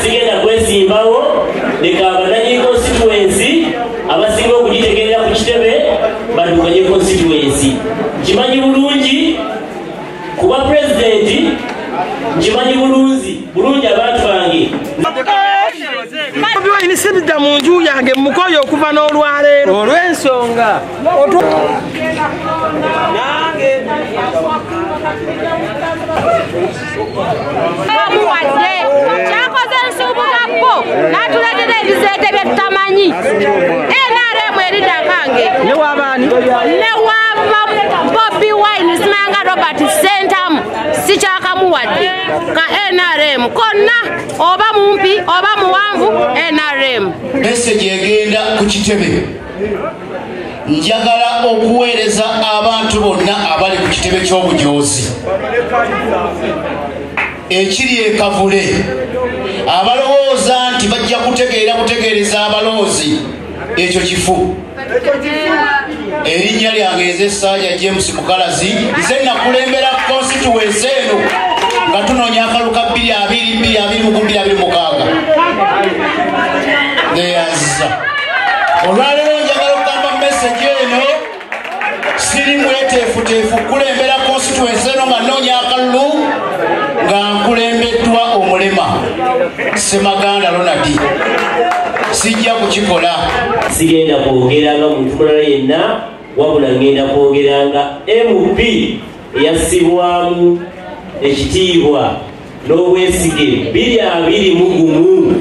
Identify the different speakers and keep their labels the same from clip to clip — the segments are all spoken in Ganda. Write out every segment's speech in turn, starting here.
Speaker 1: Sigenda kwesimbawo, leka abananyi constituency abasinga okugitegeerera ku kitebe badukanye constituency. Nkimanyi bulungi kuba pulezidenti, nkimanyi bulungi abantu bange.
Speaker 2: Sibidda mu nju yange mukoye okuva n'olwaleero olw'ensonga nange
Speaker 3: muwadde kyakoze Nsubuga bo n'atuleetera ebizeete bye tutamanyi. NRM erinda kange
Speaker 2: ne wabaani
Speaker 3: ne waba Bobi Wine simanga Robert Ssentamu sikyakamuwadde ka NRM konna oba mumpi oba muwanvu NRM.
Speaker 4: Message egenda ku kitebe. Njagala okuweereza abantu bonna abali ku kitebe ky'obujoozi ekiri e Kavule, abalowooza nti bajja kutegeera butegeereza abaloozi, ekyo kifu. Erinnya lyange nze Ssajja James Mukalazi, nze nakulembera constituency eno nga tunoonya akalulu ka 2022 2026. Neyanziza. Olwaleero njagala okugamba message eno, siri mweteefuteefu kukulembera constituency eno nga nnoonya akalulu nga nkulembeddwa omulema Ssemaganda Ronald. Sijja kukikola.
Speaker 1: Sigenda kwogera nga muntu mulala yenna, wabula ngenda kwogera nga MP eyassibwamu ekitiibwa n'obwesige 2021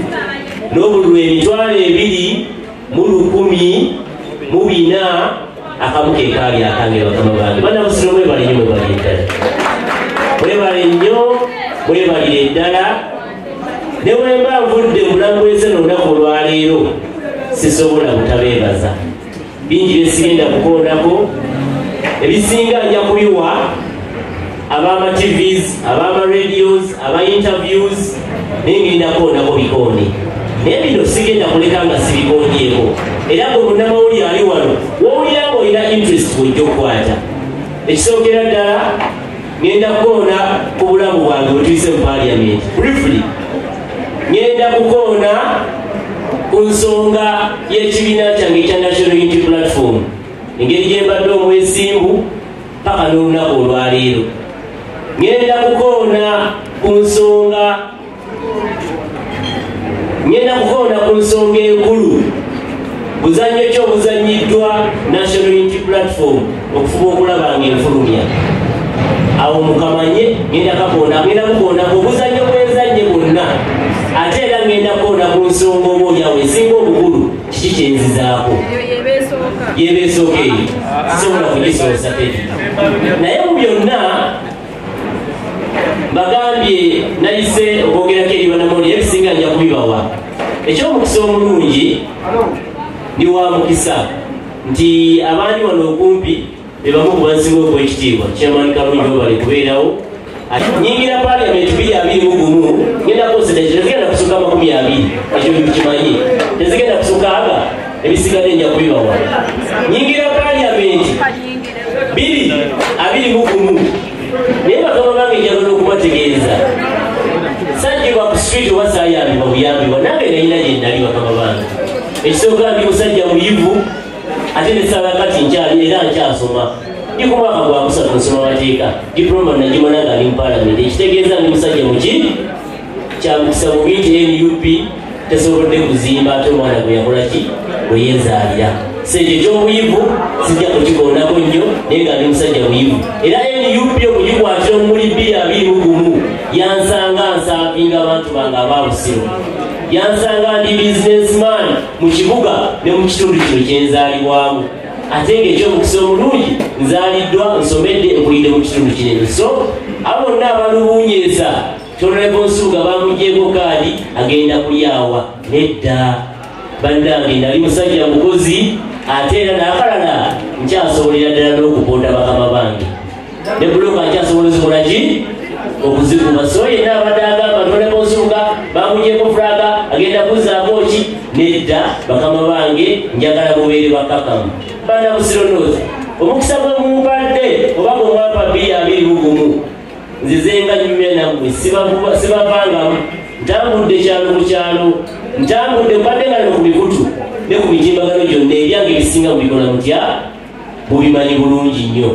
Speaker 1: n'obululu 2,001,400 akamu ke kaali akange. Bakama bange bannabusiro mwebale nnyo, mwebalire ddala, mwebale nnyo, mwebalire ddala. Ne bwe mba nvudde mu bulamu bw'ensi eno olunaku olwaleero sisobola butabeebaza. Bingi bye sigenda kukoonako, ebisinga nja kubiwa ab'ama TVs, ab'ama radios, aba interviews, naye ngenda kukoonako bikoone. Naye bino sigenda kuleka nga sibikoonyeeko. Era gwe munnamawulire ali wano w'owulira ng'olina interest w'ojja okukwata. Ekisookera ddala ngenda kukoona ku bulamu bwange bwe tuyise mu parliament. Briefly, ngenda kukoona ku nsonga y'ekibiina kyange ekya National Unity Platform, engeri gye mbadde omwesimbu paka n'olunaku olwaleero. Ngenda kukoona ku nsonga, ngenda kukoona ku nsonga enkulu, buzannyo ki obuzannyiddwa National Unity Platform okufuba okulaba ng'enfulumya. Awo mukamanye ngenda kukoona ku buzannyo bw'enzannye bwonna. Ate era ngenda kukoona ku nsonga oba oliawo esinga obukulu, kiki kyenzizaako yebeesooka eyo sisobola kugisoosa teri. Naye mu byonna mbagambye nayise okwogerako eri bannamawulire, ebisinga nja kubibawa. Eky'omukisa omulungi ndi wa mukisa nti abandi wano okumpi be bamu ku bansinga okw'ekitiibwa. Chairman Kalungi webale kubeerawo. Nyingira parliament 2021 ngenda kukosa tezigenda kusukka 20, ekyo mukimanyi, tezigenda kusukka aga ebisigadde nja kubibawa. Nyingira parliament 2021 naye bakama bange njagala okubategeeza sajjibwa ku street oba saayambibwa buyambibwa, nange nalina gye nnali bakama bange. Ekisooka ndi musajja muyivu, ate ne kati nkyali era nkyasoma. Ndi ku mwaka gwa kusatu nsoma mateeka, diploma nagimala nga ndi mu parliament. Ekitegeeza ndi musajja muki kyamukisa bubi nti NUP tesobodde kuzimba ate omwana gwe yakola ki bwe yeezaalira. So ekyo ekyobuyivu sijja kukikoonako nnyo, naye nga ndi musajja muyivu. Era NUP okugikwatira omuli 2021 yansanga nsaavinga abantu bange aba Busiro, yansanga ndi businessman mu kibuga ne mu kitundu kino kye nzaalibwamu. Ate ng'ekyomukisa omulungi nzaaliddwa, nsomedde, nkulidde mu kitundu kinene. So abo bonna abalubuunyeesa Honorable Nsubuga bamuggyeko kaadi agenda kulyawa. Nedda bannange, nali musajja mukozi, ate era n'akalala nkyasobolera ddala n'okuponda bakama bange. Ne buloka nkyasobola ozikola ki okuzikuba. So yenna abadde agamba Honorable Nsubuga bamuggyeko fulaga agenda kuzzaako ki, nedda bakama bange, njagala mubeere bakakamu. Banna Busiro North, omukisa gwe mumpadde oba gwe mwampa 2021 nzize nga nyumya nammwe, sibavangamu. Ntambudde kyalo ku kyalo, ntambudde mbadde nga no ku mikutu ne ku mitimbagano gyonna, ebyange ebisinga mubikola mutya mubimanyi bulungi nnyo.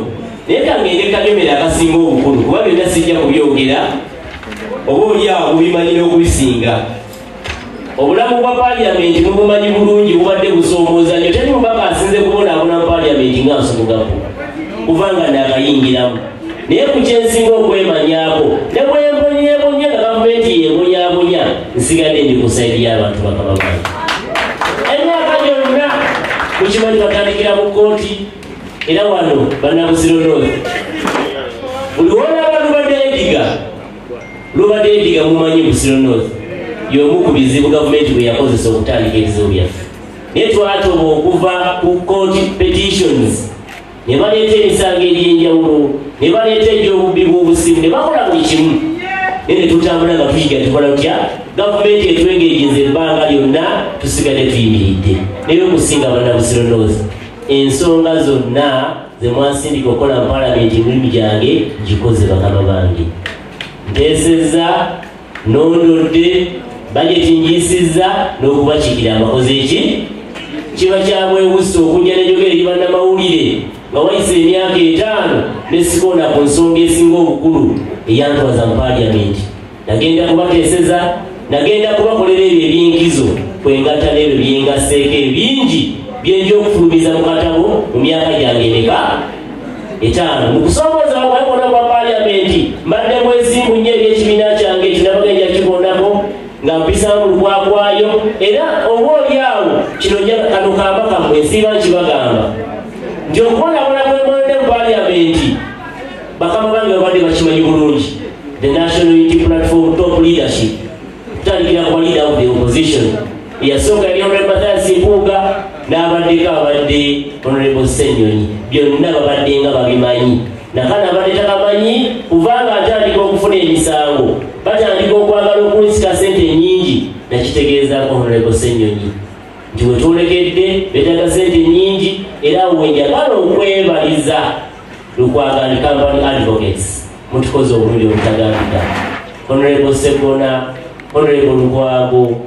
Speaker 1: Naye kangende kagemera akasinga obukulu, kuba byonna sijja kubyogera, oba oli awo mubimanyi n'okubisinga. Obulamu bwa paaliyamenti mubumanyi bulungi, bubadde busoomooza nnyo. Teri mubaka asinze kubonaabona mu paaliyamenti nga Nsubugapo, kubanga naakayingiramu. Naye ku kyensinga okwemanyaako, ne bwembonyeebonye nga gavumenti yebonyaabonya, nsigadde ndi ku sayidi y'abantu bakama bange. Emyaka gyonna mukimanyi batandikira mu kkooti, era wano bannabuziro North buli wonaba lubadde ediga mumanyi Busiro North y'omu ku bizibu gavumenti bwe yakozesa okutandika ebizibu byaffe. Naye twatoba okuva ku court petitions, ne baleeta emisango egy'enjawulo, ne baleeta egy'obubbi bw'obusimu, ne bakola buli kimu. Naye ne tutambula nga tuyiga tukola tutya, gavumenti etwengeejenza ebbanga lyonna, tusigadde tuyimiridde. Naye okusinga bannabusiro North, ensonga zonna ze mwasindika okukola mu paalamenti emirimu gyange ngikoze bakama bange. Nteesezza, nondodde, bajeti njisizza n'okubakiikira abakoze eki? Kiba kya bwewussa okujja n'enjogera eri bannamawulire nga wayise emyaka 5 ne sikoona ku nsonga esinga obukulu eyantwaza mu paaliyamenti. Nagenda kubateeseza, nagenda kubakolera ebyo ebyenkizo kwengatta n'ebyo byengasseeko ebingi byenja okufulumiza mu katabo mu myaka gyange emeka? 5. Mu kusoomooza kwonna kwa paaliyamenti mbadde mwesimbu nnyo eri ekibiina kyange ekinabagenja kikondako nga mpisaamu lukwakwayo, era oba oli awo kino kano kamba kammwe nsiiba nkibagamba nti okubonaabona kwembonedde mu paaliyamenti bakama bange babadde bakimanyi bulungi. The National Unity Platform top leadership, kutandikira ku leader of the opposition eyasooka yali Honorable Mathias Mpuuga, n'abaddeko abadde Honorable Ssenyonyi, byonna babadde nga babimanyi. Nakana abadde takamanyi kubanga atandika okufuna emisango, batandika okwagala okunsika ssente nnyingi. Nakitegeezaako Honorable Ssenyonyi nti we twolekedde beetaaga ssente nnyingi, era awo we njagala okwebaliza Lukwago and Company Advocates, mutukoze obulungi obutagambika. Honorable Sseggona, Honorable Lukwago,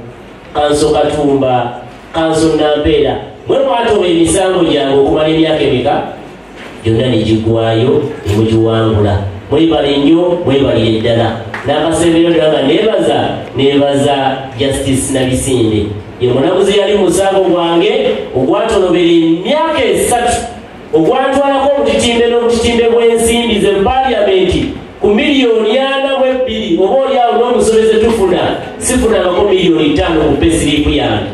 Speaker 1: Kanso Katumba, Kanso Nampeera, mwe mwatoba emisango gyange okumala emyaka emeka gyonna ne giggwayo ne mugiwangula. Mwebale nnyo, mwebalire ddala. N'akasembeyo ddala nga neebaza Justice Nabisinde, ye mulamuzi yali musango gwange ogwatolobera emyaka 3, ogwatwalako obutitimbe n'obutitimbe bw'ensimbi ze paaliyamenti ku miliyoni 42, oba oli awo n'omusobeze tufuna sifunangako miliyoni 5 ku pesiriipu yange.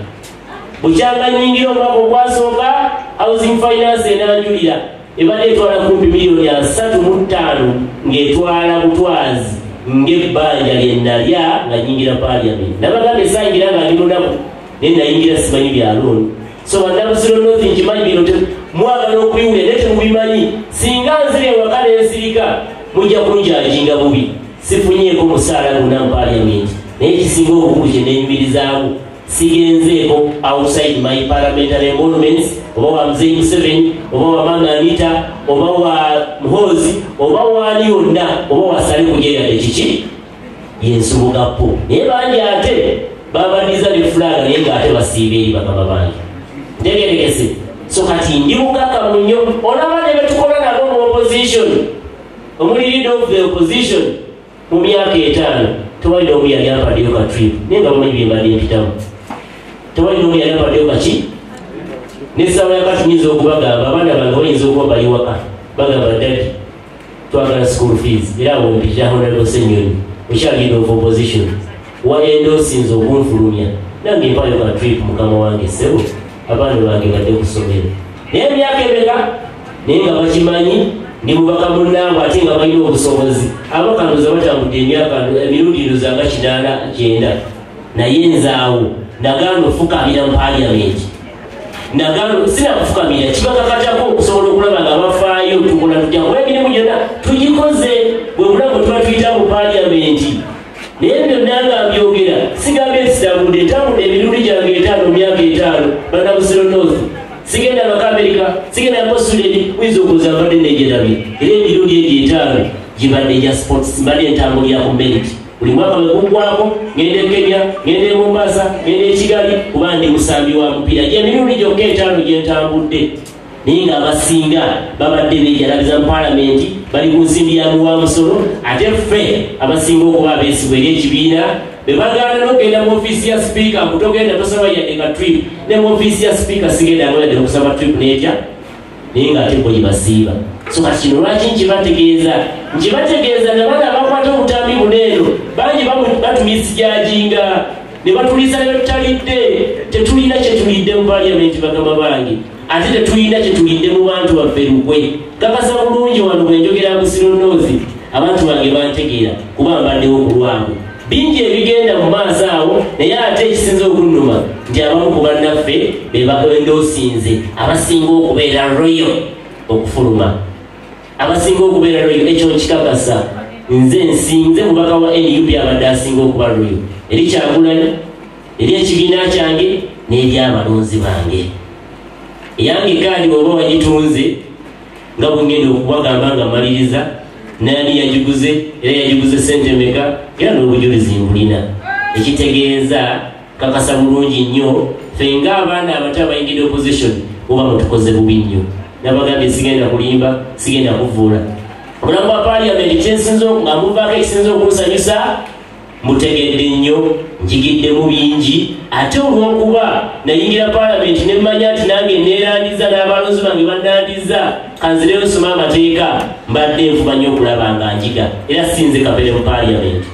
Speaker 1: Bukyanga nnyingira omwaka ogwasooka, Housing Finance enanjulira ebadde etwala kumpi miliyoni 35 ng'etwala butwazi ng'ebbanja lye nalya nga nnyingira paaliyamenti. Nabagambye saayingira nga ndi munaku, naye nayingira simanyi bya looni. So bannabusiro North nkimanyi bino mwagala okubiwulira naye temubimanyi. Singa nzira ewaka n'ensirika mujja kunjajinga bubi. Sifunyeeko musaala gwonna mu paaliyamenti, naye ekisinga obukulu kye neenyumirizaamu, sigenzeeko outside my parliamentary emoluments, oba wa Muzeeyi Museveni, oba wa Mama Anita, oba wa Muhoozi, oba waani yonna, oba wasale kujeeyadde kiki yensubugapo. Naye bangi ate babadiza ne fulaga, naye ng'ate basiiba eri bakama bange. Ntegerekese. So kati ndi mukakamu nnyo. Olaba ne betukola nabo mu opposition, omuli leader of the opposition mu myaka 5 tewali n'omu yali ampaddeyo ka trip, naye nga bamanyi bye mbadde mpitamu. Tewali n'omu yali ampaddeyo kaki. N'essaawa yakati nyinza okubagamba abaana bange bayinza okuba bali waka bagamba daddy twagala school fees, era awo mpitira Honorable Ssenyonyi okyali leader of opposition waendosinza okunfulumya, nange mpayo ka trip mukama wange ssebo, abaana bange badde ku ssomero. Naye emyaka emeka naye nga bakimanyi ndi mubaka munnaabwe ate nga balina obusobozi. Abakaluza batambudde emyaka emirundi ndoza nga 8 9, naye nze awo nagaana ofukamira mu paaliyamenti. Nagaana sinakufukamira, kibakakatako okusobola okulaba nga bafaayo tukola tutya, kuba emirimu gyonna tugikoze bwe bulamu tuba tuyita mu paaliyamenti. Naye byonna nga mbyogera sigambye nti sitambudde, ntambudde emirundi gyange 5 mu myaka 5 bannabusiro North. Sigenda baka Amerika, sigenda ko Sweden, uyinza okuza mbadde neegerabye. Era emirundi egyo 5 gibadde gya sports, mbadde ntambulira ku merit. Buli mwaka bwe guggwako ngenda e Kenya, ngenda e Mombasa, ngenda e Kigali, kuba ndi musambi wa mupiira. Gy'emirundi gyokka 5 gye ntambudde, naye ng'abasinga babadde beejalabiza mu paalamenti, bali ku nsimbi ya muwa musolo. Ate ffe abasinga okuba abeesigwa eri ekibiina be bagaana n'okugenda mu ofiisi ya sipiika, mbu togenda tosaba yadde ka trip. Ne mu ofiisi ya sipiika sigendango yadde okusaba trip n'etya, naye ng'ate bo gye basiiba. So kati kino lwaki nkibategeeza? Nkibategeeza nabaana abakwata obutambi buno eno bangi batumisijajinga ne batuliisa ne betutalidde. Tetulina kye tulidde mu paalamenti bagamba bange, ate tetulina kye tulidde mu bantu baffe lukwe. Kakasa bulungi wano bwe njogera Busiro North, abantu bange bantegeera kuba mbaddewo ku lwabwe. Bingi ebigenda mu maaso awo, naye ate ekisinza okunnuma nti abamu ku bannaffe be baendoosinze abasinga okubeera royal okufuluma, abasinga okubeera royal. Ekyo nkikakasa nze nsinze mubaka wa NUP abadde asinga okuba royal eri Kyagulanyi, eri ekibiina kyange n'eri abalonzi bange. Eyange kaadi bw'oba wagitunze nga bwe ngenda okubagamba nga mmaliriza nani yagiguze, era yagiguze ssente mmeka, era n'obujulizi mbulina. Ekitegeeza kakasa bulungi nnyo ffe ng'abaana abato abayingidde opposition muba mutukoze bubi nnyo. Nabagambye sigenda kulimba, sigenda kuvuula. Obulamu bwa paalamenti kyensinza nga muvaako ekisinza okunsanyusa, mutegedde nnyo, njigiddemu bingi. Ate olw'okuba nayingira paalamenti ne mmanya nti nange neerandiza n'abalonzi bange bannandiza, kanzireyo nsome amateeka, mbadde nfuba nnyo okulaba nga njiga, era sinze kapere mu paalamenti.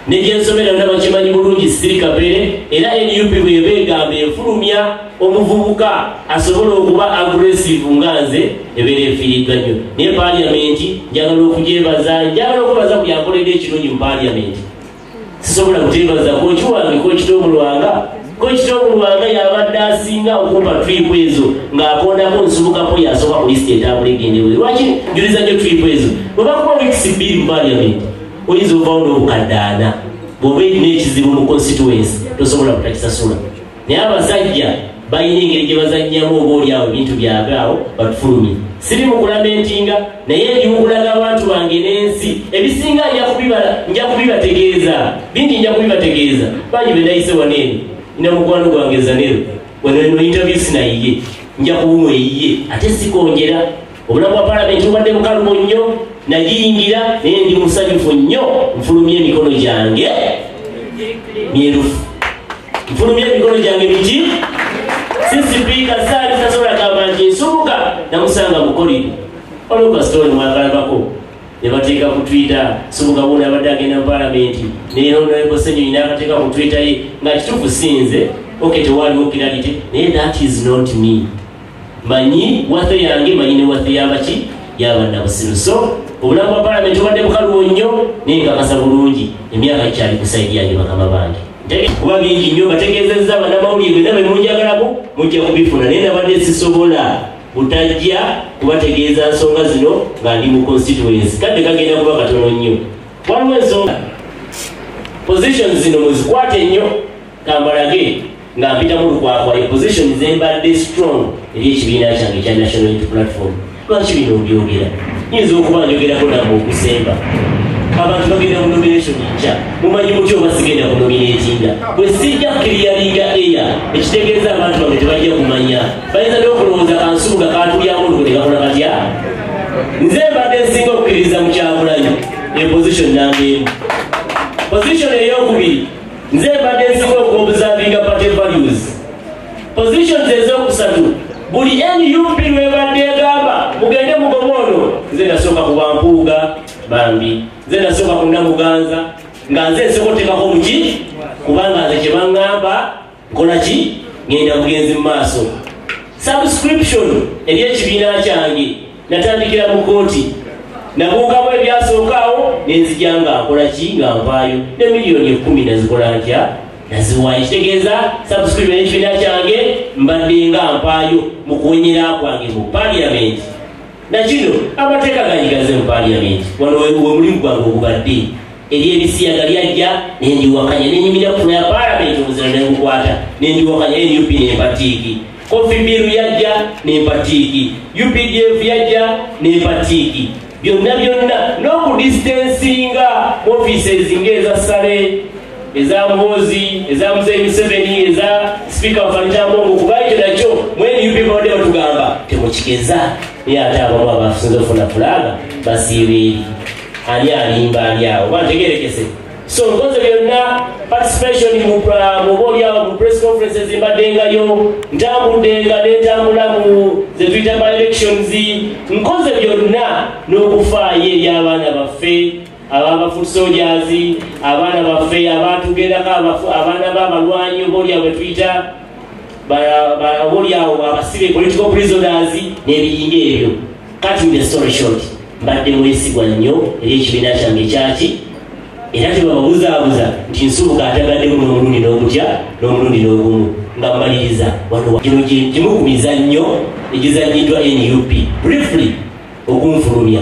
Speaker 1: Ne gye nsomera yonna bakimanyi bulungi siri kapere, era NUP bw'eba egamba enfulumya omuvubuka asobola okuba aggressive nga nze, ebeera efiiriddwa nnyo. Naye paalamenti njagala okugyebaza, njagala okubaza buli akoledde ekirungi mu paalamenti. Sisobola kuteebaza kooki wange, kooki Tom Lwanga. Kooki Tom Lwanga y'abadde asinga okumpa trip ezo ng'akondako nsubukako y'asooka ku lisiti etambula egenda ebweru. Lwaki njuliza nnyo trip ezo? Bwe bakuba weeks 2 mu paalamenti oyinza ovaawo n'obukadde 4. Bw'oba erina ekizibu mu constituency tosobola kutakisasula. Naye abasajja balina engeri gye bazannyamu oba oli awo ebintu byabwe awo batufulumye. Siri mu kulamentinga, naye ndi mu kulaga abantu bange n'ensi. Ebisinga nja kubibategeeza, bingi nja kubibategeeza. Bangi be nayise wano eno, nina mukwano gwange Zanero, wano eno interview sinayiye, nja kuwumwa eyiye, ate sikonjera. Obulamu bwa paalamenti bubadde bukalubo nnyo, nagiyingira naye ndi musanyufu nnyo, nfulumye emikono gyange myerufu, nfulumye emikono gyange miki. Si sipiika saali tasobola gamba nti nsubuka, namusanga mu korido. Waliwo kasitooli mwagalabako ne bateeka ku Twitter, Nsubuga wuno abadde agenda mu paalamenti, naye Honorable Ssenyonyi n'akateeka ku Twitter ye nga kituufu sinze, okay tewaaliwo clarity, naye that is not me. Manyi wathe yange, manyi ne wathe y'abaki y'abannabusiro. So obulamu bwa paalamenti bubadde bukalubo nnyo, naye nkakasa bulungi emyaka gikyali ku sayidi yange bakama bange. Kuba bingi nnyo bategeezezza bannamawulire byonna bye munjagalamu mujja kubifuna, naye nabadde sisobola butajja kubategeeza nsonga zino nga ndi mu constituency. Kadde kagenda kuba katono nnyo. Waliwo ensonga positions zino muzikwate nnyo, kambalage nga mpita mu lukwakwa position ze mbadde strong eri ekibiina kyange ekya National Unity Platform. Lwaki bino mbyogera? Nyinza okuba njogerako namwe okusemba. Abantu bagenda mu nomination nkya, mumanyi mutya oba sigenda ku nominatinga? Bwe sijja clearinga air, ekitegeeza abantu bange tebajja kumanya. Bayinza n'okulowooza Kansubuga kaatulyamu olukwe ne kakola katya? Nze mbadde nsinga okukkiririza mu Kyagulanyi, e position namba emu. Position ey'okubiri, nze mbadde nsinga okuobservinga party values. Positions ez'okusatu, buli NUP lwebadde egamba mugende mugoba ono, nze nasooka ku Bampuuga bambi, nze nasooka ku Namuganza, nga nze nsooka oteekako muki, kubanga nze kye baŋŋamba nkola ki, ngenda bugenzi mu maaso. Subscription eri ekibiina kyange natandikira mu kkooti, nabuukamu ebyasooka awo ne nzija nga nkola ki, nga nvaayo ne miliyoni 10 nazikola ntya, naziwaayo. Kitegeeza subscription y'ekibiina kyange mbadde nga mpaayo mu kuwenyera kwange mu paalamenti. Nakino amateeka ganyigaze mu paalamenti, wano we mulimu gwange ogubadde eri ebisiyaga lyajja nendiwakanya, nenyimira ku ya paalamenti omuzira nengukwata nendiwakanya. NUP nempatiiki, Coffee Bill yajja nempatiiki, UPDF yajja nempatiiki. Byonna byonna n'okudistancinga mu offices ng'eza Sale, eza Muhoozi, eza Muzeeyi Museveni, eza Sipiika Anita Among, kuba ekyo nakyo mu NUP babadde batugamba temukigeza. Naye ate abamu abasinze okufuna flag basiiba eri. Ani alimba ali awo? Oba ntegeerekese. So nkoze byonna, participation mu oba oliawo mu press conferences mbaddengayo, ntambuddenga nentambula mu ze tuyita by elections, nkoze byonna n'okufaayo eri abaana baffe ababa foot soldiers, abaana baffe abatugendako, abaana b'abalwanyi oba oliawo betuyita oba oliawo abasibe, political prisoners n'ebiyinga ebyo. Cutting the story short, mbadde mwesigwa nnyo eri ekibiina kyange kyaki, era tebababuzaabuza nti Nsubuga atagaddemu n'omulundi n'ogutya n'omulundi n'ogumu. Nga mmaliriza wano, gino gimu ku mizannyo egizannyiddwa NUP briefly okunfulumya,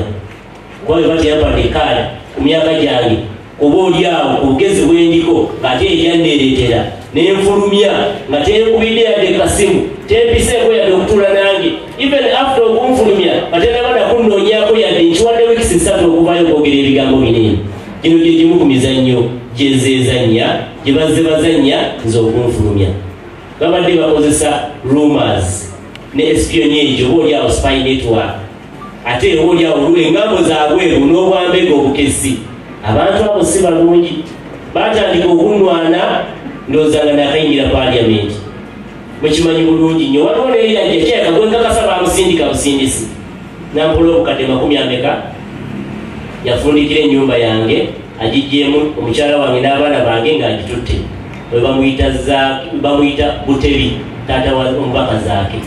Speaker 1: kuba bwe bateyampadde ekaada ku myaka gyange, oba oli awo ku bugezi bwendiko ng'ate eryanneereetera nenfulumya nga tenkubidde yadde kasimu, tempiseeko yadde okutuula nange, even after okunfulumya nga tenaba nakunnoonyaako yadde. Nkiwadde weeks 3 okuvaayo okwogera ebigambo binene. Gino gye gimu ku mizannyo gyezeezannya, gye bazze bazannya nze okunfulumya. Babadde bakozesa rumors ne espionage, oba oli awo spy network, ate oba oli awo engambo zaabweru n'obwambega obukesi. Abantu abo si balungi, batandika okunwana ndowooza nga nakayingira Paliamenti. Mukimanyi bulungi nnyo, waliwo neyajja kyeka gwenkakasa bamusindika busindisi nampola obukadde makumi ameka, yafundikira ennyumba yange agiggyemu omukyala wange n'abaana bange ng'agitutte. We bamuyita Butebi, taata wa omubaka Zaake.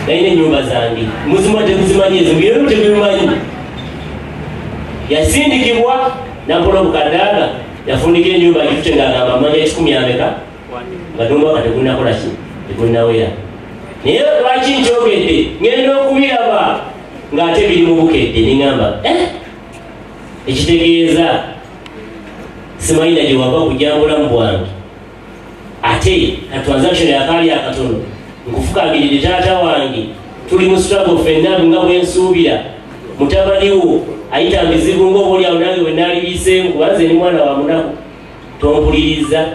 Speaker 1: Nalina ennyumba zange muzima temuzimanyi, ezo byemu tebimanyi. Yasindikibwa nampola obukadde aga, yafundikira ennyumba agitutte ng'agamba mmanja 10 ameka, nga n'omwaka tegunakola ki, tegunnawera. Naye lwaki nkyogedde? Ngenda okubiraba ng'ate biri mu Bukedde, neŋŋamba ekitegeeza simanyi na gye wava kujja bulamu bwange. Ate ka transaction yakaali akatono, nkufukagiridde taata wange, tuli mu struggle ffenna nga bwensuubira mutabani wo ayita mizibu ng'oba oli awo nange bwe naalibiseemu, kuba nze ni mwana wa munaku. Tompuliriza,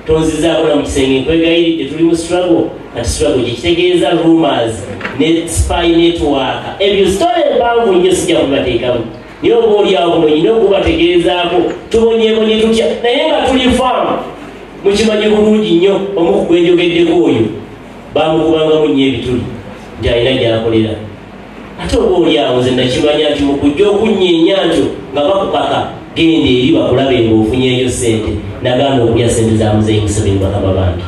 Speaker 1: tonzizaako na mu kisenge, nkwegayiridde, tuli mu struggle. Kati struggle gyekitegeeza rumors ne spy network, ebyo story empanvu nnyo sijja kubateekamu, naye oba oli awo buno nyina okubategeezaako tubonyeebonye tutya, naye nga tuli faamu. Mukimanyi bulungi nnyo, omu ku gwenjogeddeko oyo bamukubangamu nnyo ebituli nti alina gy'akolera. Ate oba oli awo nze nakimanya nti mu kujja okunnyeenya ntyo nga bakukaka genda eri bakulabe ng'ofunyeeyo ssente, nagaana okulya ssente za Muzeeyi Museveni. Bakama bange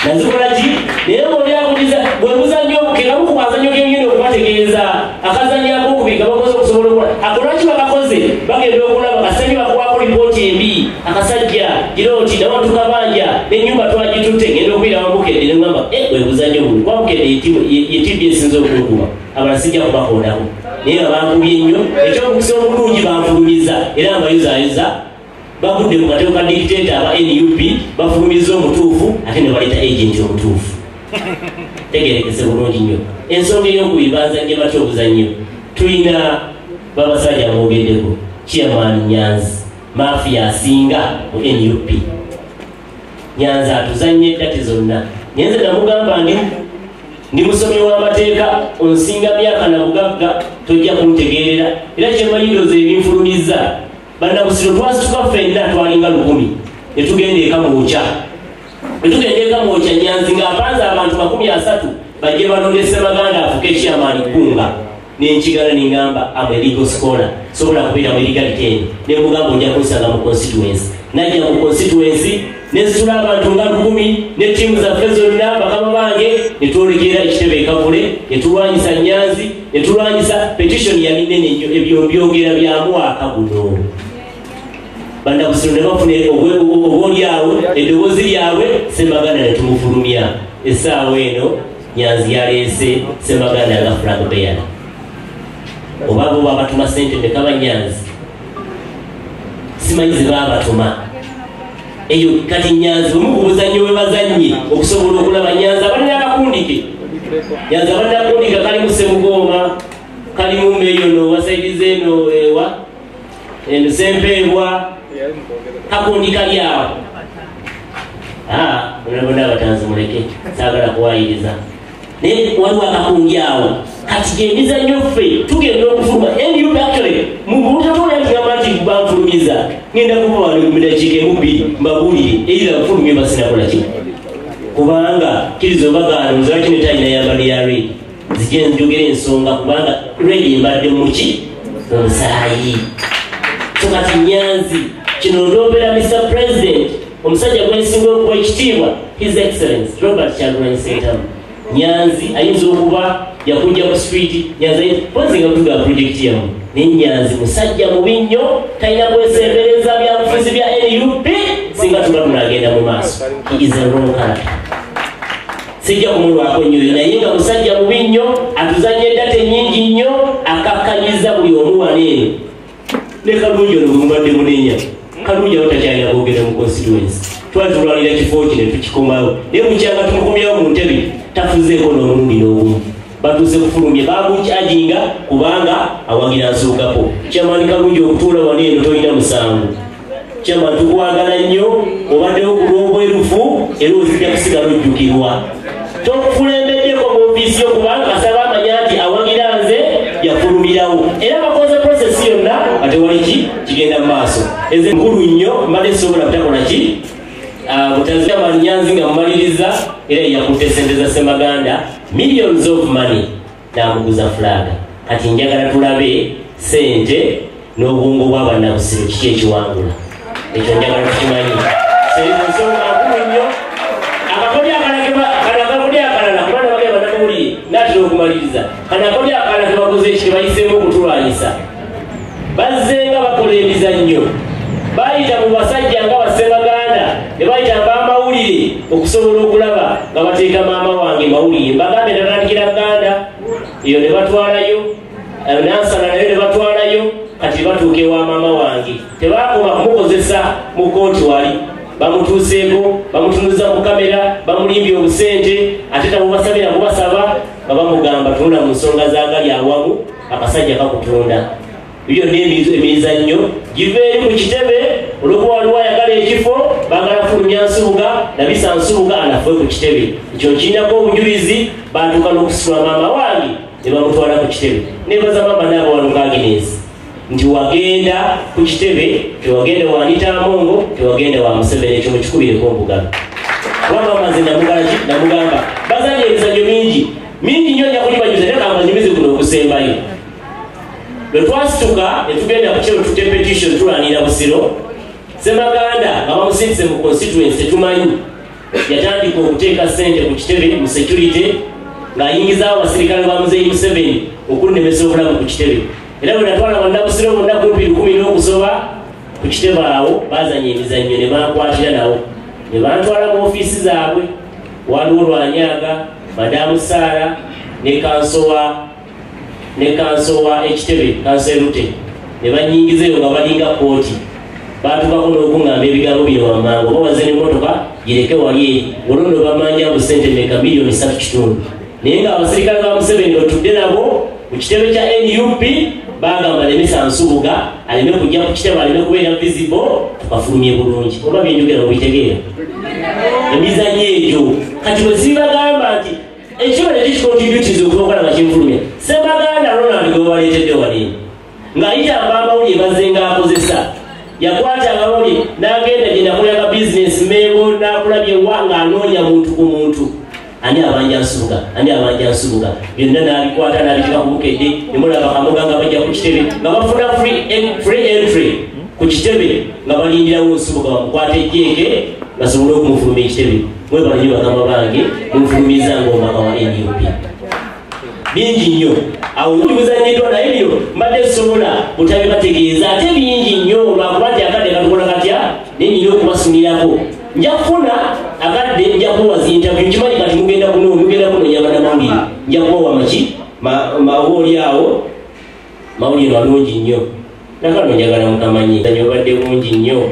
Speaker 1: nazikola ki? Naye ng'oli akuliza bwe muzannyo obukeera mukuba akazannyo k'engenda okubategeeza, akazannyo akokubiri kabakoze okusobola okukola ako. Lwaki bakakoze? Bagenda okulaba kasajja bakuwako lipooti embi, akasajja gira oti nawe tukabanja n'ennyumba twagitutte. Ngenda okubira Bukedde neŋŋamba bwe buzannyo buno, kuba Bukedde ye TV esinze okunkuba, abalala sijja kubakoonako, naye nga bankubye nnyo. Ekyomukisa obulungi banfulumiza era mbayuzayuza, bagudde ku katebo ka dictator aba NUP, bafulumiza omutuufu ate ne baleeta agent omutuufu. Tegerekese bulungi nnyo ensonga eyokubiri. Bazannye batya obuzannyo? Tulina babasajja mwogeddeko, Chairman Nyanzi, mafia asinga mu NUP. Nyanzi atuzannye eddati zonna, naye nze namugamba ndi musomi w'amateeka, onsinga myaka na bugagga, tojja kuntegeerera. Era kyemmanyi ndowooza ebinfulumiza, bannabusiro twasituka ffenna twalinga 1000 ne tugenda e Kamwokya. Bwe tugenda e Kamwokya, Nyanzi ng'apanze abantu 30 bajje balonde Ssemaganda afuke chairman Kunga, nenkigala ningamba am a legal scholar, sobola kubeera mu legality eno. Nemugamba ojja kunsanga mu constituency. Najja mu constituency nensitula abantu nga 1000 ne ttiimu zaffe zonna, bakama bange, ne twolekera ekitebe e Kavule, ne tulwanyisa Nyanzi, ne tulwanyisa. Petition yali nene nnyo, ebyo byogera bya mwaka guno. Bannabusiro ne bafuna oboolyawo eddoboozi lyabwe, Ssemaganda ne tumufulumya. Essaawa eno Nyanzi yaleese Ssemaganda nga flag bearer. Oba bo babatuma sente meka banyanzi? Simanyi ze baabatuma eyo. Kati Nyanzi bwe mukubuzannyo bwe bazannye okusobola okulaba Nyanzi abalina akakundike, Nyanzi abalina akakundike kalimu Ssemugooma. Kalimu meyo no wasaidize eno ewa eno Sempebwa kakundi kali awo. Bonna abatanzi muleke, saagala kuwayiriza, naye waliwo akakundi awo. Kati gyemizannyo ffe tugenda okufuluma NUP. Actually mubutatola ntugamba nti banfulumiza, ngenda kuba wano mu dakiika emu bbiri mbabuulire either nfulumye oba sinakola ki, kubanga kkiriza obagaana nzira kino talina yambalo ya red zijje njogera ensonga, kubanga red mbadde muki omusaayi. So kati Nyanzi kino ndombera Mr President, omusajja gwensinga okuwa ekitiibwa, His Excellence Robert Kyagulanyi Ssentamu. Nyanzi ayinza okuba yakujja ku street, Nyanzi pozi nga tuga project yamu, naye Nyanzi musajja mubi nnyo, talina kwesembereza byabufuzi bya NUP singa tuba tunagenda mu maaso. He is a wrong character. Sijja kumulwako nnyo, naye nga musajja mubi nnyo, atuzannya eddata ennyingi nnyo, akakkanyiza buli omu wano eno. Ne Kalungi ono mubadde munenya, Kalungi awo takyalina kwogera mu constituency. Twali tulwanira kifo kino tukikomawo, naye bukyanga tumukomyawo mu ntebe tafuzeeko n'omulundi n'ogumu. Batuuse kufulumya bamukyajinga kubanga awagira Nsubugapo. Chairman Kalungi okutuula wano eno tolina musango. Chairman tukwagala nnyo, obaddewo ku lw'obwerufu era ozijja kusigala ojjukirwa. Tokukulembeddeko mu ofiisi yo kubanga kasaba amanya nti awagira nze yafulumirawo, era bakoze process yonna ate wali ki kigenda mu maaso. Eze nkulu nnyo mbadde sisobola butakola ki butazira Nyanzi nga mumaliriza, era yakutte sente za Ssemaganda millions of money n'amuguza flag. Kati njagala tulabe sente n'obwongo bw'abannabusiro kiki ekiwangula, ekyo njagala tukimanyi. Ensonga nkulu nnyo. Akakodyo akalala kubana bagenda bannamawulire naatera okumaliriza, kano akakodyo akalala ke bakoze eki kebayiseemu okutulwanyisa, bazzenga bakola emizannyo, bayita mu basajja nga Bassemaganda ne bayita ab'amawulire okusobola okulaba nga bateeka maama wange mawulire. Mbagambe natandikira Ganda eyo ne batwalayo, Nansana nayo ne batwalayo, kati batuuka ewa maama wange. Tebaakoma kumukozesa mu kooti wali, bamutuuseeko, bamutunuza mu kamera, bamulimbye obusente, ate tabubasabira kubasaba nga bamugamba tunula mu nsonga z'agali awamu, akasajja kakutunda. Ebyo byonna emizannyo giva eri mu kitebe, olw'okuba waliwo ayagala ekifo, baagala fulumya Nsubuga, nabisa Nsubuga anafuwe ku kitebe. Ekyo nkirinako obujulizi, baatuuka n'okusitula maama wange ne bamutwala ku kitebe. Neebaza maama n'abawanuka Agnes nti wagenda ku kitebe, tewagenda wa Anita Amongo, tewagenda wa Museveni, ekyo mukikubireko obugalo. Kuba maama nze namugamba bazanye emizannyo mingi mingi nnyo, nja kugibajuza era kambanyumize kuno okusembayo. Lwe twasituka ne tugenda ku kitebe tutte petition tulwanira Busiro, Ssemaganda nga bamusindise mu constituency tetumanyi, yatandika okuteeka ssente ku kitebe mu security ng'ayingizaawo abasirikale ba Muzeeyi Museveni okunnemesa obulamu ku kitebe. Era bwe natwala bannabusiro bonna kumpi 10 n'okusoba ku kitebe awo, baazanya emizannyo ne bankwatira nawo ne bantwala mu ofiisi zaabwe. Waliwo Lwanyaga, Madamu Saara ne kanso wa ekitebe, kanso erute, ne banyingiza eyo nga balinga kooti. Baatuukako n'okungamba ebigambo bino wammanga, oba waze n'emmotoka gireke wali eri, olwo nno bamanja mbu ssente mmeka, miliyoni 3.5. Naye nga abasirikale ba Museveni batudde nabo ku kitebe kya NUP, bagamba lemesa Nsubuga aleme kujja ku kitebe, aleme kubeera visible, tukafulumye bulungi. Oba byenjogera mubitegeera emizannyo egyo? Kati bwe sibagamba nti ekibala ekikicontributiza okukola nga kinfulumya, Ssemaganda Ronald gwe baleetedde wali ng'ayita ab'amawulire bazze ng'akozesa, yakwata amawulire n'agenda gye nakolanga bizinesi Mengo, n'akulabye wa ng'anoonya muntu ku muntu, ani abanja Nsubuga, ani abanja Nsubuga, byonna n'abikwata n'abiteeka ku Bukedde. Ne mulaba Kamoga nga bajja ku kitebe nga bafuna free entry ku kitebe, nga balindirawo Nsubuga bamukwate ejjeeke basobole okumufulumya ekitebe. Mwebale nnyo bakama bange, munfulumiza ng'omubaka wa NUP. Bingi nnyo awo buzanyiddwa, naye bino mbadde sobola butabibategeeza, ate bingi nnyo lwakuba nti akadde katukola katya, naye nina okubasumirako. Nja kufuna akadde, nja kubawa zi interview, nkimanyi kati mugenda kuno mugenda kunoonya bannamawulire, nja kubawa maki mawooli awo mawulire malungi nnyo. Nakano njagala mukamanyi zanyo obadde bungi nnyo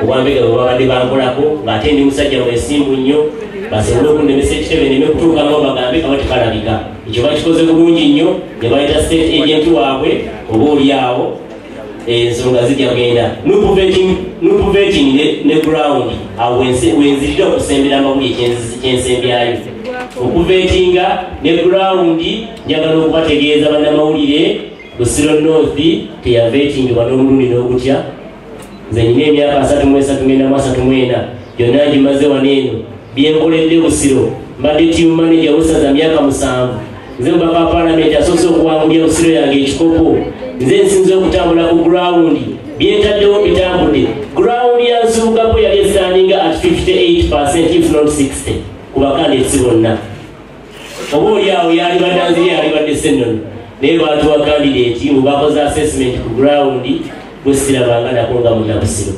Speaker 1: obwambega bwe babadde bankolako, ng'ate ndi musajja mwesimbu nnyo, basobole okunnemesa ekitebe neme kutuukamu bagambe kaba tekalabika. Ekyo bakikoze bulungi nnyo ne bayita state agent waabwe oba oli awo ensonga zijja kugenda. NUP vetting ne ground awo wenzirira okusembera amawulire kyensembyayo. Okuvetinga ne ground njagala okubategeeza bannamawulire Busiro North teyavetingibwa n'omulundi n'ogutya. Nze nina emyaka 33 ngenda mu 34 gyonna ngimaze wano eno byenkoledde Busiro. Mbadde team manager w'essaza myaka 7. Nze mubaka wa paalamenti asoose okuwangulira Busiro yange ekikopo. Nze nsinze okutambula ku ground byentaddewo bitambudde. Ground ya Nsubugapo yali estandinga at 58% if not 60 ku bakandidates bonna. Oba oli awo yalibadde Nziri yalibadde Ssennono naye baatuwa candidate mu bakoze assessment ku ground bwe sirabanga nako nga munnabusiro.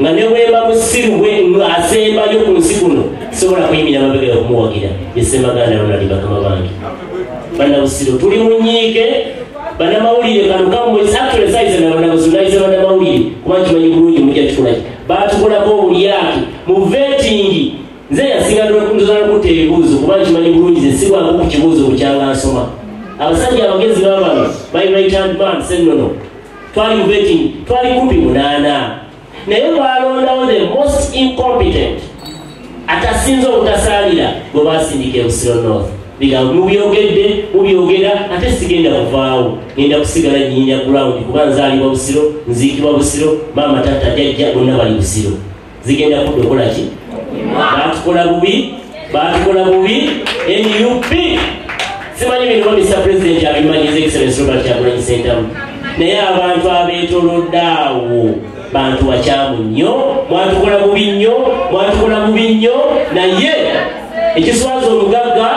Speaker 1: Nga ne bwemba musiru bwe asembayo ku nsi kuno sobola kuyimirira mabega okumuwagira. Ye Ssemaganda Ronald bakama bange. Bannabusiro tuli mu nnyiike. Bannamawulire kano kammwe actually size na bannabusiro bannamawulire kuba nkimanyi bulungi mujja kikola ki. Baatukolako obulyake mu vetting. Nze yasinga ndoza n'okutta ebibuuzo kuba nkimanyi bulungi nze sigwako ku kibuuzo bukyanga nsoma. Abasajja abagezi babano my right hand man Ssennono twali mu vetting twali kumpi 8 naye balondawo the most incompetent atasinze obutasalira bwe basindika e Busiro North. Bigambo mubyogedde mubyogera ate sigenda kuvaawo ngenda kusigala nnyinya ground kuba nzaalibwa Busiro nziikibwa Busiro maama taata jjajja bonna bali Busiro. Zigenda kudda okola ki? Baatukola bubi, baatukola bubi. NUP simanyi bino Mr. President abimanyi His Excellency Robert Kyagulanyi Ssentamu naye abantu abeetoolodde awo bantu bakyamu nnyo, mwatukola bubi nnyo, mwatukola bubi nnyo. Naye ekiswaza omugagga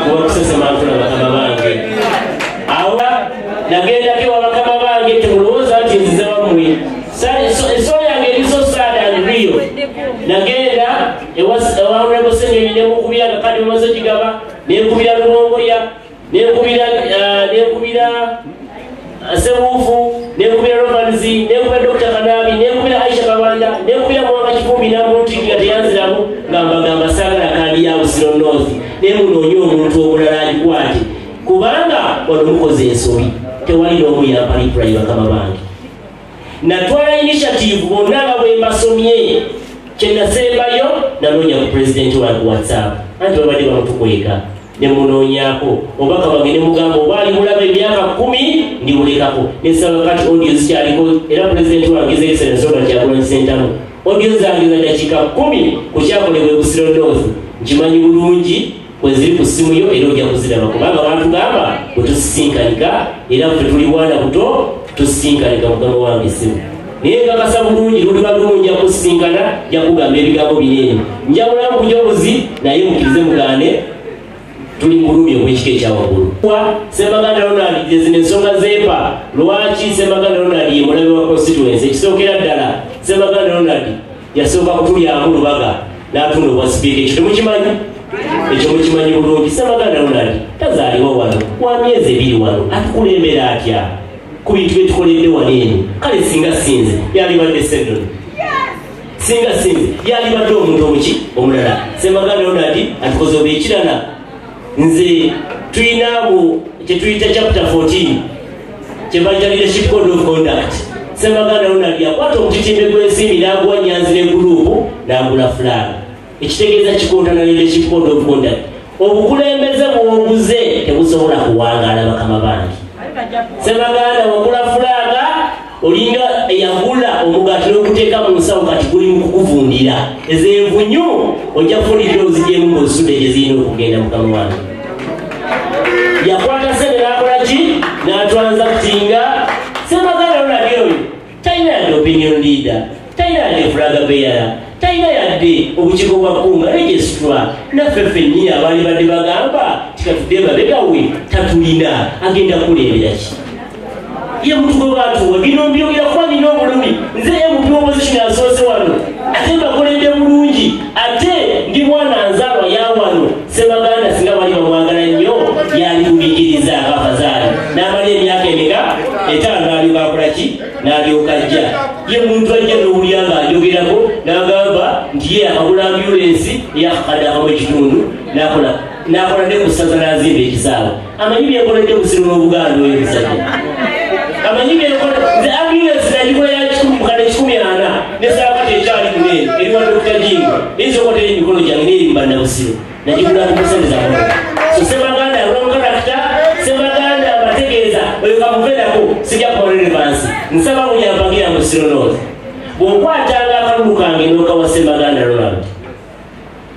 Speaker 1: kuba kusesema nkola bakama bange. Awo nagendako ewa bakama bange temulowooza nti nzize wammwe. Ensolo yange eri so sad and real. Nagenda ewa Honorable Ssenyonyi ne mukubira akakadde mumaze ogigaba, ne nkubira Lubongoya, ne nkubira Ssebuufu, ne nkubira Rovans, ne nkubira Dr. Kanabi, ne nkubira Aisha Kabanda, ne nkubira Mwanga Kivumbi n'amuntiki nga teyanziramu nga mbagamba saagala kandi ya Busiro North naye munoonye omuntu omulala agikwate kubanga wano mukoze ensobi tewali n'omu yampa reply bakama bange. Natwala initiative bonna nga bwe mbasomye kye nasembayo nanoonya ku pulezidenti wange WhatsApp anti babadde bamutukweka ne munoonyaako obubaka bwange ne mugamba oba ali bulaba emyaka 10 ndibulekako nesaba kati audio zikyaliko era pulezidenti wange His Excellency Robert Kyagulanyi Ssentamu audio zange za dakiika 10 ku kyakolebwa e Busiro North nkimanyi bulungi bwe ziri ku ssimu yo era ojja kuziraba kubanga baatugamba bwe tusisinkanika era ffe tuli bwana buto tusisinkanika mugamba wange essimu. Naye nkakasa bulungi luliba lumu nja kusisinkana nja kugamba ebigambo binene njawulamu bujobuzi naye mukkirize mugaane tuli mu bulumi obw'ekika ekya waggulu. Ssemaganda Ronald zino ensonga zeepa lwaki Ssemaganda Ronald ye mulabe wa constituency. Ekisookera ddala Ssemaganda Ronald yasooka kutulyamu Lubaga n'atunda obwa sipiika. Ekyo temukimanyi? Ekyo mukimanyi bulungi. Ssemaganda Ronald tazaalibwa wano wa myezi 2 wano atukulembera atya ku bintu bye tukoledde wano eno? Kale singa sinze yalibadde Ssennono, singa sinze yalibadde omuntu omuki omulala. Ssemaganda Ronald atukoze oba ekirala. Nze tulina mu kye tuyita chapter 14 kye bayita leadership code of conduct. Ssemaganda Ronald yakwata omutitimbe gw'ensimbi n'aguwa Nyanzi ne gurupu n'agula flag. Ekitegeeza kikontana leadership code of conduct. Obukulembeze bw'oguze tebusobola kuwangaala bakama bange. Ssemaganda wagula fulaga olinga eyagula omugaati n'oguteeka mu nsawo kati guli mu kukuvundira. Ez'envunyu ojja kufunirira ozigyemu ng'ozisudde gye zirina okugenda mukama wange. Yakwata ssente n'akola ki? N'atranzactinga. Ssemaganda Ronald oyo talina yadde opinion leader, talina yadde flag bearer, talina yadde obukiiko bwa kkunga registrar. Naffe ffennyini abaali badde bagamba tikatudde mabega we tatulina agenda kukulembera ki? Ye muntu gwe baatuwa bino mbyogera kuba nina obulumi. Nze MP opposition asoose wano ate mbakoledde bulungi ate ndi mwana nzaalwa ya wano. Ssemaganda singa bali bamwagala nnyo yaligumiikiriza akafazaali n'amala emyaka emeka 5 n'alyoka akola ki? N'alyoka ajja. Ye muntu ajja n'owulira ng'ayogerako n'agamba nti ye akagula ambulensi eyakakadde akamu ekitundu n'akola. N'akola ne ku ssaza n'azimba ekisaawe. Amanyi byenkoledde Busiro n'Obuganda oyo omusajja. Amanyi byenkola nze ambulance nagikola ya 140 ne saakati ekyali ku eno eri wa Dr. Jingo. Eyinza okuba teri emikono gyange n'eri mu bannabusiro. Nagigula ku ssente za Kabaka. So Ssemaganda wrong character, Ssemaganda abategeeza oyo kamuve nako sijja kuba relevance. Nsaba buli ampagira mu Busiro North. Bw'okwatanga akalulu kange n'okawa Ssemaganda Ronald,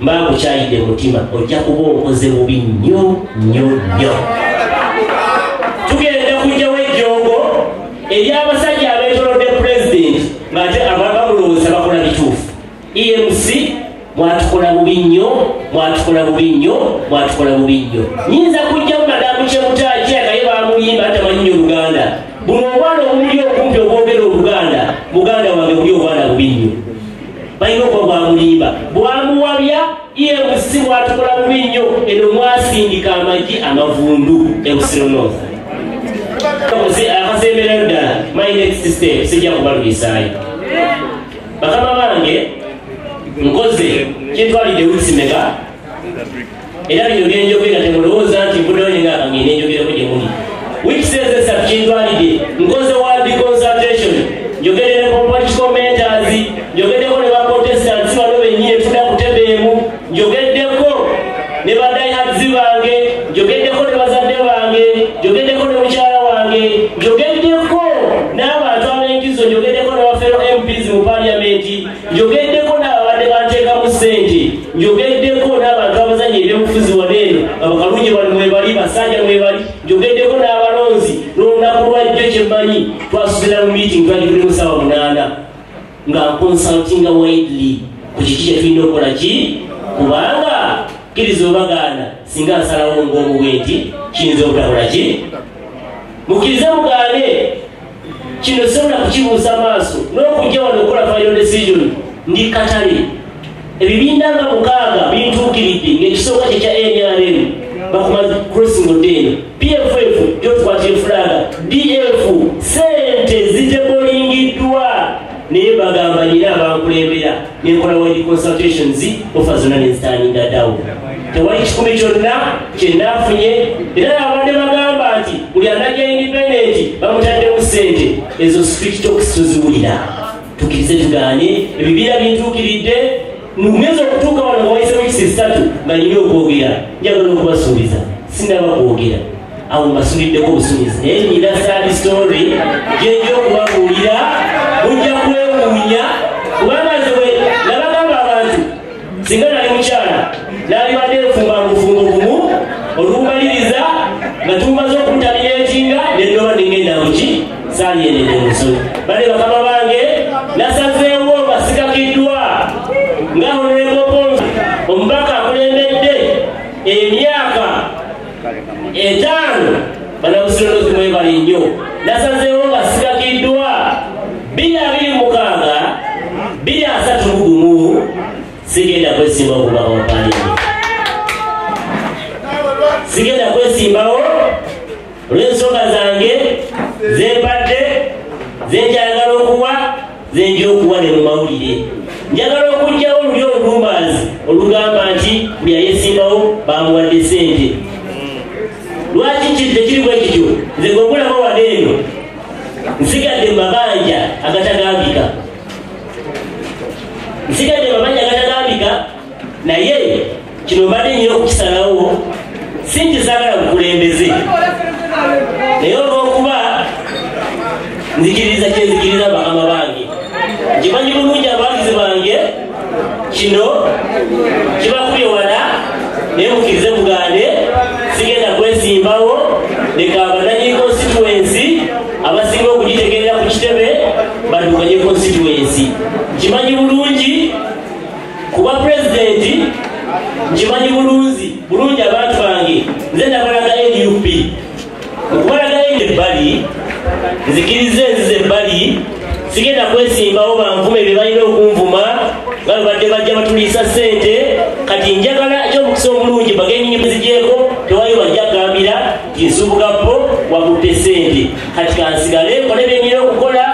Speaker 1: mba nkukyayidde mutima, ojja kuba okoze bubi nnyo nnyo nnyo. Tugenda kujjawo ejjoogo ery'abasajja abeetoolodde pulezidenti ng'ate abamulowooza bakola bituufu. EMC mwatukola bubi nnyo, mwatukola bubi nnyo, mwatukola bubi nnyo. Nyinza kujjamu Madamu Chemutaaki akaye bamuyimba atamanyi nnyo Oluganda. Buno obwana obumuli okumpi obwogera Oluganda, muganda wange buli obwana bubi nnyo. Balina okuba bwamulimba, bwamuwabya. EMC mwatukola bubi nnyo, eno mwasindika amagi amavundu e Busiro North. Akasemberayo ddala, my next step, sijja kubalwisaayo. Bakama bange, nkoze kintwalidde wiiki meka, era bino byenjogera temulowooza nti nvuddeyo nenga akangende njogereko gye muli. Wiiki esatu kintwalidde, nkoze world consultation, njogedde ne political mentors, njogeddeko ne ba Protestants bano bennyini tudda kutebeemu, njogeddeko ne ba diehards bange, njogeddeko ne bazadde bange, njogeddeko ne mukyala wange, njogeddeko n'abantu ab'enkizo, njogeddeko ne ba fellow MPs mu parliament, njogeddeko n'ababadde banteekamu ssente, njogeddeko n'abantu abazannya ebyobufuzi wano eno, abakalungi bano mwebali, basajja mwebali, njogeddeko n'abalonzi. N'olunaku lwajjo kye mmanyi twasubira mu meeting twagituddemu ssaawa 8 nga consultinga widely ku kiki kye tulina okukola ki, kubanga kkiriza obagaana singa nsalawo ng'omu bwe nti kiyinza obutakola ki. Mukkirize mugaane, kino sobola kukibuusa maaso n'okujja wano okukola final decision. Ndi katale, ebibinda nga 6 bintuukiridde ng'ekisooka kye kya NRM bakuma crossing odeno, PFF gyotukwatira fulaga, DF sente zitebolingiddwa, naye bagamba nyina abankulembera nenkola wide consultations, ofa zonna nenzitandinga ddawo. Tewali kikumi kyonna kye naafunye, era abadde bagamba nti buli anajja independent bamutaddemu ssente. Ezo street talks tuziwulira, tukkirize tugaane, ebibiina bintuukiridde. Ngeza okutuuka wano nga wayise wiiki 3 nga nina okwogera, njagala okubasuubiza sinnaba kwogera, awo mbasuuliddeko obusuubizi, naye nina sad story gye nja okubabuulira, mujja kwewuunya kubanga nze bwe nabagamba abantu singa nali mukyala nalibadde nfumba bufumbo bumu olubumaliriza nga tumaze okutabineetinga nennoba nengenda muki saalyenedde omusolo. Bale bakama bange, nasazeewo nga sikakiddwa nga Honorable Ponzo omubaka akulembedde emyaka 5 bannabusiro North mwebale nnyo. Nasazeewo nga sikakiddwa 2026 2031 sigenda kwesimbawo kubaka wa paalamenti, sigenda kwesimbawo olw'ensonga zange zempadde zenjagala okuwa zenja okuwa ne mu mawulire. Njagala okuggyawo olulyo olulumbazi olugamba nti buli ayesimbawo bamuwadde ssente. Lwaki tekiri bwe kityo? Nze gwe wano eno nsigadde mu mabanja agatagambika, nsigadde mu mabanja agatagambika, naye kino mbadde nnina okukisalawo. Si nti saagala bukulembeze, naye olw'okuba nzikiriza kyenzikiriza bakama bange, nkimanyi bulungi abawagizi bange kino kibakubye wala, naye mukkirize mugaane, sigenda kwesimbawo. Leka abananyi constituency abasinga okugitegeerera ku kitebe baddukanye constituency. Nkimanyi bulungi kuba pulezidenti, nkimanyi bulungi abantu bange, nze nabalaga NUP. Okubalaga ebbali, nzikirize nzize ebbali, sigenda kwesimbawo banvume bye balina okunvuma nga bwe badde bajja batuliisa ssente. Kati njagala ekyomukisa omulungi bagenyi nzigyeko, tewali bajja kugambira nti nsubuga po wakutte ssente. Kati kansigale nkole bye nnina okukola,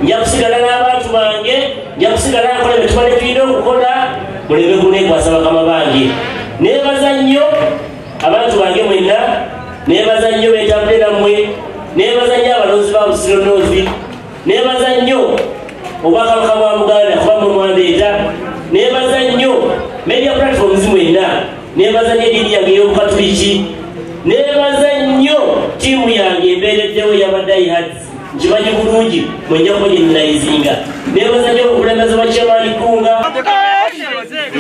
Speaker 1: nja kusigala n'abantu bange, nja kusigala nkole bye tubadde tulina okukola, muleme kuneekwasa bakama bange. Neebaza nnyo Abantu bange mwenna, neebaza nnyo beetambule nammwe, neebaza nnyo abalonzi ba Busiro North, neebaza nnyo obwakabaka bwa Buganda kuba mwe mwandeeta, neebaza nnyo media platforms mwenna, neebaza nnyo eddiini yange ey'obukatuliki, neebaza nnyo ttiimu yange embeereddewo ey'aba Diehards, nkimanyi bulungi mwenja kubagenerayizinga. Neebaza nnyo obukulembeze bwa Chairman Kunga.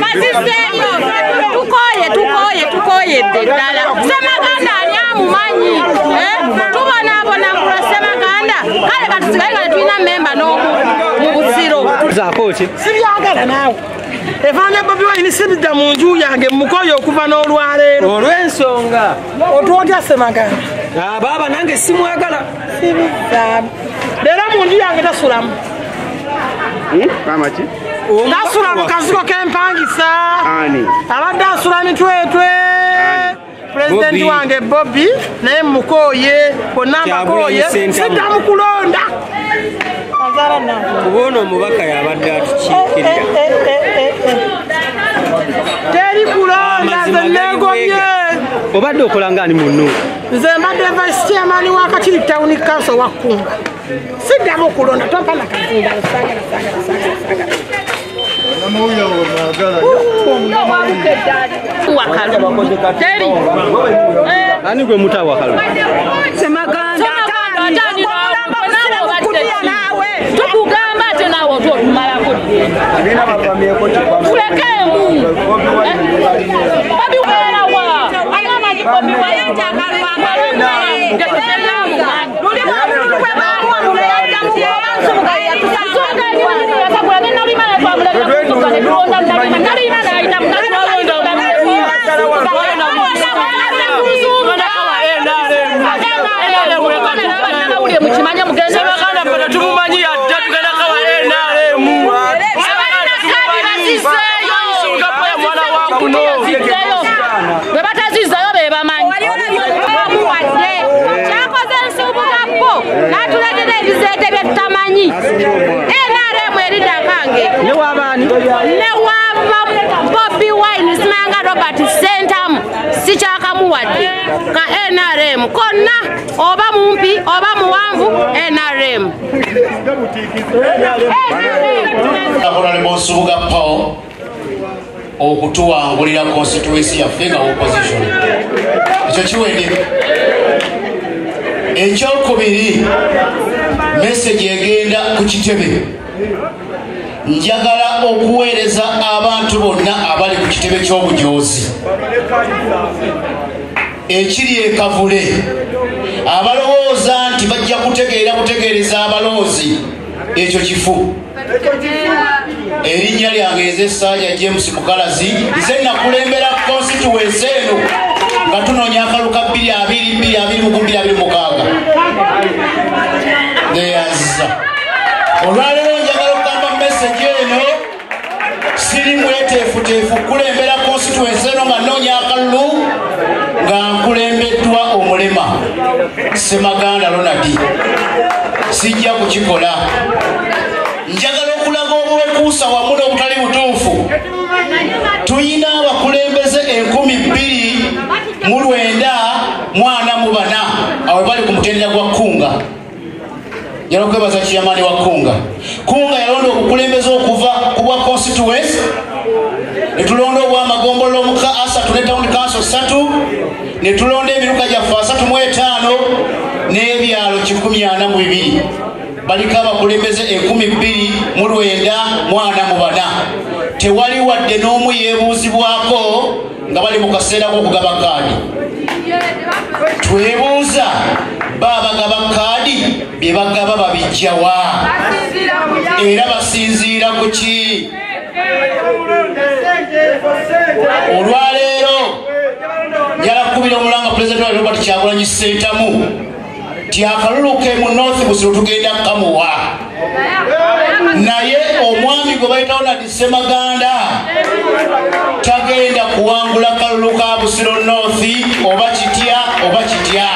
Speaker 3: Baziseeyo, tukoye tukoyedde ddala. Ssemaganda ani amumanyi? Tubonaabona kulwa Ssemaganda. Kale katusigale nga tetulina mmemba n'omu mu Busiro.
Speaker 2: Sibyagala naawe. Efaanana Bobi Wine sibidda mu nju yange mukoye okuva n'olwaleero.
Speaker 5: Olw'ensonga.
Speaker 2: Otwogya Ssemaganda.
Speaker 5: Baaba nange simwagala.
Speaker 2: Sibizaamu. Leero mu nju yange tasulamu.
Speaker 6: Mama ki?
Speaker 2: Tasula mu kazigo k'empangisa. Abadde asula mitwetwe. Pulezidenti wange Bobi naye mukoye, bonna mbakoye, siddamu kulonda.
Speaker 5: Kuba omubaka yabadde atukiikirira.
Speaker 2: Teri kulonda nze neegobye.
Speaker 5: Obadde okola ng'ani munno?
Speaker 2: Nze mbadde vice chairman wa Kakiri Town Council wa Kkunga. Siddamu kulonda, tompa na kazinda, sagala, sagala, sagala, sagala.
Speaker 5: Ani gwe muta wakalu?
Speaker 3: Ssemaganda tukugamba ate naawe otumalako tulekeemu. Bobi weerawa Bobi Wine Bwe batazizayo be bamanyi. Bamuwadde kyakoze Nsubuga po n'atuleetera ebizeete bye tutamanyi. NRM eridda akange
Speaker 5: ne wabaani
Speaker 3: ne waba Bobi Wine simanga Robert Ssentamu sikyakamuwadde ka NRM konna, oba mumpi oba muwanvu NRM.
Speaker 4: Honorable Nsubuga Paul okutuwangulira constituency yaffe nga opposition. Ekyo kiwedde. Ekyokubiri, message egenda ku kitebe. Njagala okuweereza abantu bonna abali ku kitebe ky'obujoozi ekiri e Kavule, abalowooza nti bajja kutegeera butegeereza abaloozi, ekyo kifu. Erinnya lyange nze Ssajja James Mukalazi, nze nakulembera constituency eno nga tunoonya akalu ka 2022 2026. Neyanziza. Olwaleero njagala okugamba message eno, siri mweteefuteefu kukulembera constituency eno nga nnoonya akalulu nga nkulembeddwa omulema Ssemaganda Ronald. Sijja kukikola. Njagala okulaga obuwekuusa wamu n'obutali butuufu. Tuyina abakulembeze 2944 abo bali ku mutendera gwa Kunga. Njagala okwebaza chairman wa Kunga. Kunga yalonda obukulembeze okuva ku bwa constituency, ne tulonda obw'amagombolola omuka 3 ne town council 3, ne tulonda emiruka gyaffe 35 n'ebyalo 142. Baliko abakulembeze 2944. Tewali wadde n'omu yeebuuzibwako nga bali mu kaseera k'okugaba kaadi. Twebuuza baabagaba kaadi, bye bagaba babijja wa? Era basinziira ku ki? Olwaleero njala kukubira omulanga Pulezidenti wa Robert Kyagulanyi Ssentamu ti akalulu ke mu North Busiro tugenda kukamuwa. Naye omwami gwe bayita Ronald Ssemaganda tagenda kuwangula kalulu ka Busiro North, oba kitya oba kitya.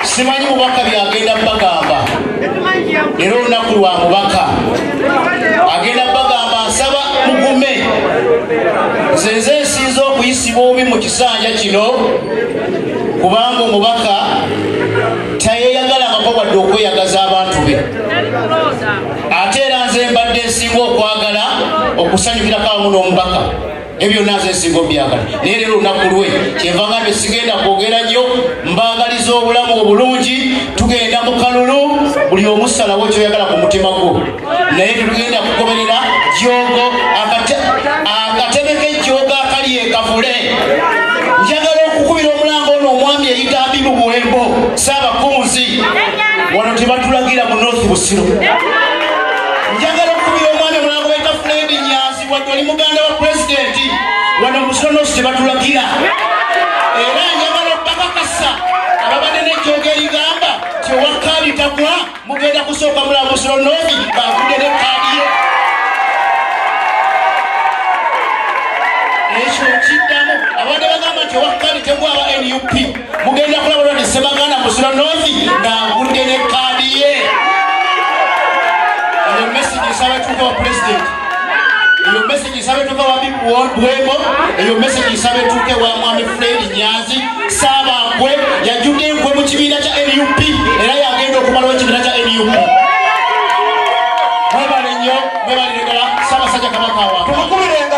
Speaker 4: Simanyi mubaka byagenda bagamba. Leero olunaku lwa mubaka agenda bagamba, nsaba mugume. Nze nze nsinza obukuumi mu kisanja kino, kubanga omubaka tayeeyagalangako wadde okweyagaza abantu be. Ate era nze mbadde nsinga okwagala okusanyukirako awamu n'omubaka, ebyo byonna nze nsinga obyagala, naye leero olunaku lwe kyenva ngambye sigenda kwogera nnyo. Mbaagaliza obulamu obulungi. Tugenda mu kalulu, buli omu salawo kyoyagala ku mutima gwo, naye tetugenda kugoberera joogo akatebe k'ejjoogo akali ekavule. Njagala okukubira omulango ono omwami eyita Abibu Buwembo Ssaabakunzi, wano tebatulagira mu North Busiro. Njagala okukubira omwami omulango bayita Fred Nyanzi, wadde oli muganda wa pulezidenti, wano Busiro North tebatulagira. Era njagala okubakakasa ababadde n'ejjoogo erigamba ti owa kaadi tagwa, mugenda kusooka mulaba Busiro North ng'avudde ne kaadi ye. Ekyo kiddamu abadde bagamba nti owa kaadi tegwa aba NUP, mugenda kulaba Ronald Ssemaganda Busiro North ng'avudde ne kaadi ye. Eyo message nsaba etuuke wa pulezidenti, eyo message nsaba etuuke wa Buwembo, eyo message nsaba etuuke wa mwami Fred Nyanzi Ssaabankwe, yajjudde enkwe mu kibiina kya NUP era yagenda okumalawo ekibiina kya NUP. Mwebale nnyo, mwebalire ddala. Ssaabasajja Kabaka awangaale.